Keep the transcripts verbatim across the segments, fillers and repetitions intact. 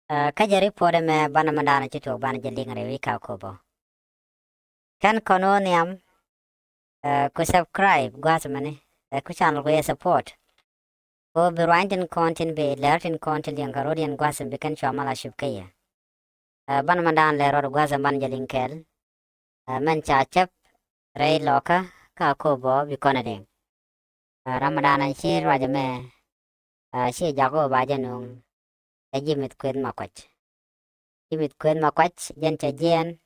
Kä jɛ report ɛmɛ banɛ mɛ da̱a̱n ci tuɔɔk banɛ jɛ liŋ rɛy wi̱c Kakopɔ. Kɛn kɔn wä nhiam ku subscribe gua̱a̱th mɛni ku channel ku yɛ support. Ku bi ruany tin kɔn tin bi lɛr tin kɔn tin liɛŋ kɛ rot yɛn gua̱a̱th bi kɛn cua mal a cup kä yɛ. Banɛ mɛ da̱a̱n lɛr rot gua̱a̱th banɛ jɛ liŋ kɛɛl. Mɛn ca cäp rɛy lɔkä Kakopɔ bi kɔn a deŋ. Ramadan an ci ruacɛ mɛ ci jak wä ba jɛ nuŋ. Ɛ ji̱ mith kueth ma kuac, ji̱ mith kueth ma kuac jɛn cɛ jiɛɛn.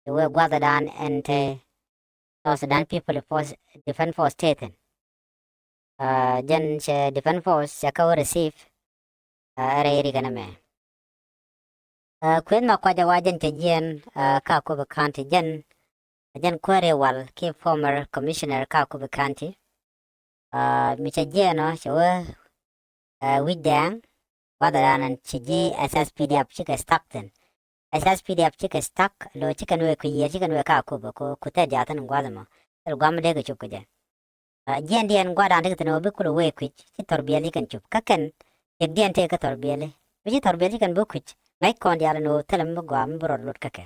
Iwee gua̱thɛ dan ɛn te South Sudan People Force, Defense Force tethin. Jɛn cɛ Defense Force cɛ kä wä receive. Ɛ rɛy rikɛ nɛ mɛ. Kueth ma kuac ɛ wa jɛn cɛ jiɛɛn Kakopɔ County jɛn. Jɛn kuäär iwal ki former commissioner Kakopɔ County. Mi cɛ jiɛɛn ɔ cɛ wä wi̱c dɛɛŋ. Gua̱thɛ dan ɛn ci ji̱ S S P D F cikɛ stuck thin. S S P D F cikɛ stuck lo cikɛ nuɛ kui̱ yiër cikɛ nuɛ Kakopɔ ko ku thɛt jaathin gua̱thɛ mɔ. Thil gua̱m dee kɛ cop kɛ jɛ. Jiɛn diɛn gua̱dan ti kɛ thin ɣöö bi kulɛ wee kui̱c ci thɔr biɛli kɛn cop kä kɛn. Tëk diɛn tëë kä thɔr biɛli mi ci thɔr biɛli kɛn bi kui̱c ŋäc kɔn diaal ɛn ɣöö thilɛ mi bi gɔaa mi bi rɔt luɔt kä kɛ.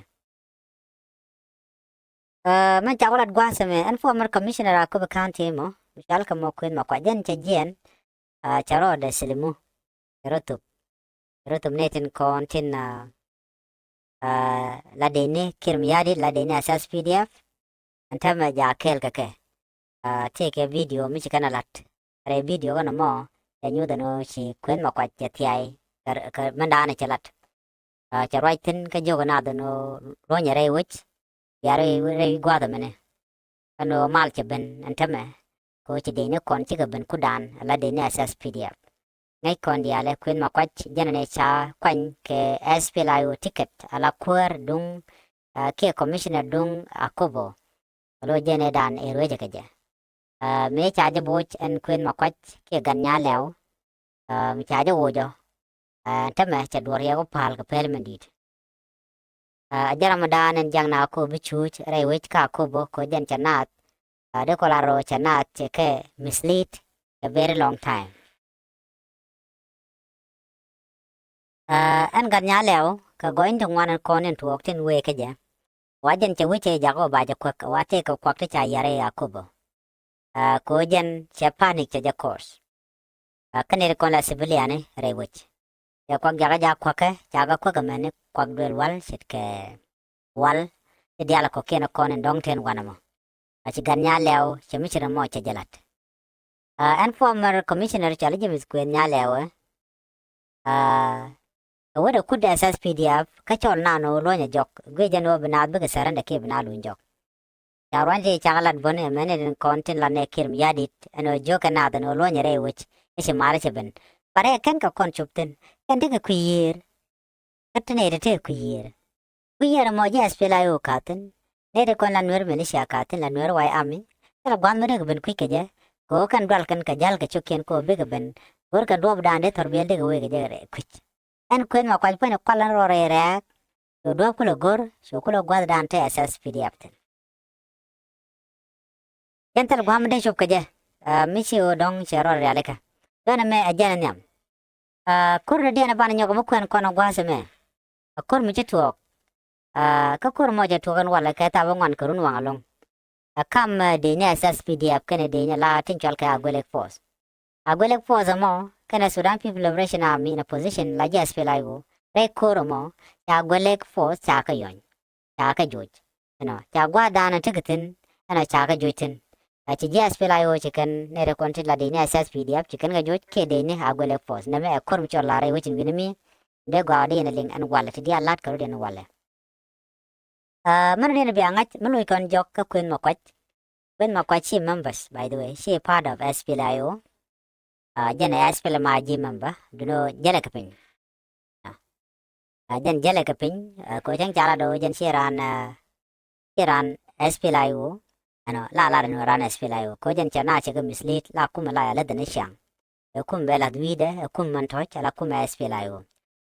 Mɛn cak wä lat gua̱a̱th ɛmɛ ɛn former commissioner Akobo County mɔ mi cɔal kɛ mɔ kueth ma kuac jɛn cɛ jiɛn. Cɛ rɔɔdɛ silimu cɛ rɔ thop. Cɛ rɔ thop nɛ tin kɔn tin la dee ni Kiir Mayardit la dee ni S S P D F. Ɛn täämɛ ja kɛɛl kɛ kɛ. Tëëkɛ video mi ci kɛn a la̱t rɛy video kɛn mɔ. Cɛ nyuth ɛn ɣöö ci kueth ma kuac cɛ thiay kɛ mɛn daanɛ cɛ la̱t. Cɛ ruac thi̱n kä jiök ɛ naath ɛn ɣöö luɔ̱nyɛ rɛy wec. Bia rɛy rɛy gua̱a̱th ɛmɛnɛ. Ɛn ɣöö mal cɛ ben ɛn täämɛ kɛ ɣöö ci dee ni kɔn cikɛ ben kudan ala dee ni S S P D F. Ŋäc kɔn diaal ɛ kueth ma kuac jɛn ɛn ɛ ca kuany kɛ S P L A I O ticket ala kuäär duŋ kiɛ commissioner duŋ Akobo. Alo jɛn ɛ dan ɛ ruecä kɛ jɛ. Mëë ca jɛ bo̱o̱c ɛn kueth ma kuac kiɛ gat nya lɛw. Mi ca jɛ wocɔ. Täämɛ cɛ duɔr yɛ wä pa̱a̱l kɛ pɛl mɛn di̱i̱t. A jɛ ram dan ɛn jak na ko bi cuuc rɛy wec Akobo ko jɛn cɛ naath. Dee kɔ la rɔ cɛ naath cɛ kɛ mislead a very long time. Ɛn gat nya lɛw kɛ gɔny ti ŋuan ɛn kɔn in tuɔɔk tin wee kä jɛ. Wa jɛn cɛ wec cɛ jak wä ba jɛ kuäk wa tëëkɛ kuak ti ca yar rɛy Akobo. Ko jɛn cɛ panic cɛ jɛ kɔɔr. Kä nɛy ti kɔn la civilian rɛy wec. Cɛ kuak jakä ja kuäkä ca kɛ kuäk ɛmɛni kuak duel wal ce̱tkɛ wal. Ti diaal kɔ̱kiɛn kɔn in dɔ̱ŋ ten wanɛ mɔ. A ci gat nya lɛw cɛ mi ci rɛ mɔ cɛ jɛ la̱t. Ɛn former commissioner cɔal James Kueth Nyalɛwɛ. Ɛ wä dee kut S S P D F kä cɔl nan ɣöö luɔ̱nyɛ jɔk guic ɛn ɣöö bi naath bikɛ surrender kiɛ bi naath luny jɔk. Ca ruany ti cakɛ lat bäni ɛmɛni tin kɔn tin lat nɛ Kiir Mayardit ɛn ɣöö jiökɛ naath ɛn ɣöö luɔ̱nyɛ rɛy wec. Ɛ ci ma̱a̱r ɛ cɛ ben. But ɛ kɛn kɛ kɔn cop thi̱n kɛn tekɛ kui̱ yiëër. Kä ti nɛy ti tëë kui̱ yiëër. Kui̱ yiëër ɛmɔ ji̱ S P L A I O ka̱thi̱n. Nɛy ti kɔn la Nuer militia ka̱thi̱n la Nuer White Army. Thilɛ gua̱a̱th mi dee kɛ ben kui̱c kɛ jɛ. Kɛ ɣöö kɛn dual kɛn kɛ jäl kɛ cio̱kiɛn kɛ ɣöö bikɛ ben. Go̱rkɛ duɔ̱ɔ̱pdan dee thɔr biɛl dee kɛ wee kɛ jɛ rɛy kui̱c. Ɛn kueth ma kuac puɔ̱nyɛ kual ɛn rɔ rɛy rɛɛk. Cu duɔ̱ɔ̱p kulɛ go̱r cu kulɛ gua̱thdan te S S P D F thi̱n. Jɛn thil gua̱a̱m dee cop kɛ jɛ. Mi ci ɣöö dɔ̱ŋ cɛ rɔɔd rialikä. Jɔn ɛmɛ ɛ jɛn ɛ nhiam. Ko̱r ni diɛn ɛ banɛ nyɔk mi kuɛn kɔn ɛ gua̱a̱th ɛmɛ. Ɛ ko̱r mi ci tuɔɔk. Kä ko̱r mɔ cɛ tuɔɔk ɛn walɛ kɛ thaap ɛ ŋuan kɛ run waŋ ɛlɔ̱ŋ. Ɛ kam dec ni S S P D F kɛnɛ dec ni la tin cɔal kɛ Agwelek Force. Agwelek Force ɛmɔ kɛnɛ Sudan People Liberation Army in a position la ji̱ S P L A I O rɛy ko̱r ɛmɔ. Ca Agwelek Force ca kɛ yɔny. Ca kɛ joc. Ɛnɔ ca gua̱a̱th daanɛ tekɛ thi̱n. Ɛnɔ ca kɛ joc thi̱n. Ɛ ci ji̱ S P L A I O ci kɛn nɛy ti kɔn ti la dec ni S S P D F ci kɛn kɛ joc kiɛ dec ni Agwelek Force nɛmɛ ɛ ko̱r mi cɔl la rɛy wecin wi̱ni mi. Dee gɔaa dee yɛn liŋ ɛn walɛ ti diaal la̱t kɛ rot yɛn walɛ. Mɛn diɛn bia ŋa̱c mi loc kɔn jɔk kä kueth ma kuac. Kueth ma kuac ci members, by the way, ci part of S P L A I O. Jɛn ɛ S P L M I G member duno jälɛ kɛ piny. Jɛn jälɛ kɛ piny. Ko cäŋ ca la do jɛn ci ran ci ran S P L A I O. Ɛnɔ la la dɛn ran S P L A I O ko jɛn cɛ na cɛ kɛ mislead la kumɛ la ya lɛ dɛn ciaŋ. Ɛ kum bɛ lath wi̱i̱dɛ ɛ kum mɛn tɔ̱c ala kumɛ S P L A I O.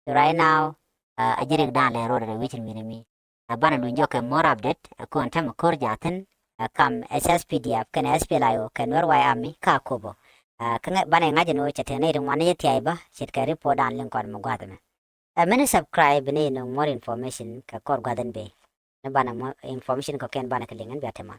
So right now a jɛn rɛk da̱a̱n lɛ ro̱o̱dɛ rɛ wecin wi̱i̱dɛ mi. Ɛ banɛ luny jɔkɛ more update ɛ kɔn tɛmɛ ko̱r ja̱thin. Ɛ kam S S P D F kɛnɛ S P L A I O kɛ Nuer White Army ka Akobo. Kä banɛ ŋa̱c ɛn ɣöö cɛ te nɛy ti ŋuan ni jɛ thia̱a̱c bä ce̱tkɛ report da̱a̱n liŋ kɔn mɛ gua̱a̱th ɛmɛ. Ɛ mɛn subscribe ni nɔŋ more information kɛ kɔr gua̱dhɛn bee. Ni banɛ information kɔ̱kiɛn banɛ kɛ liŋ ɛn bia tɛma.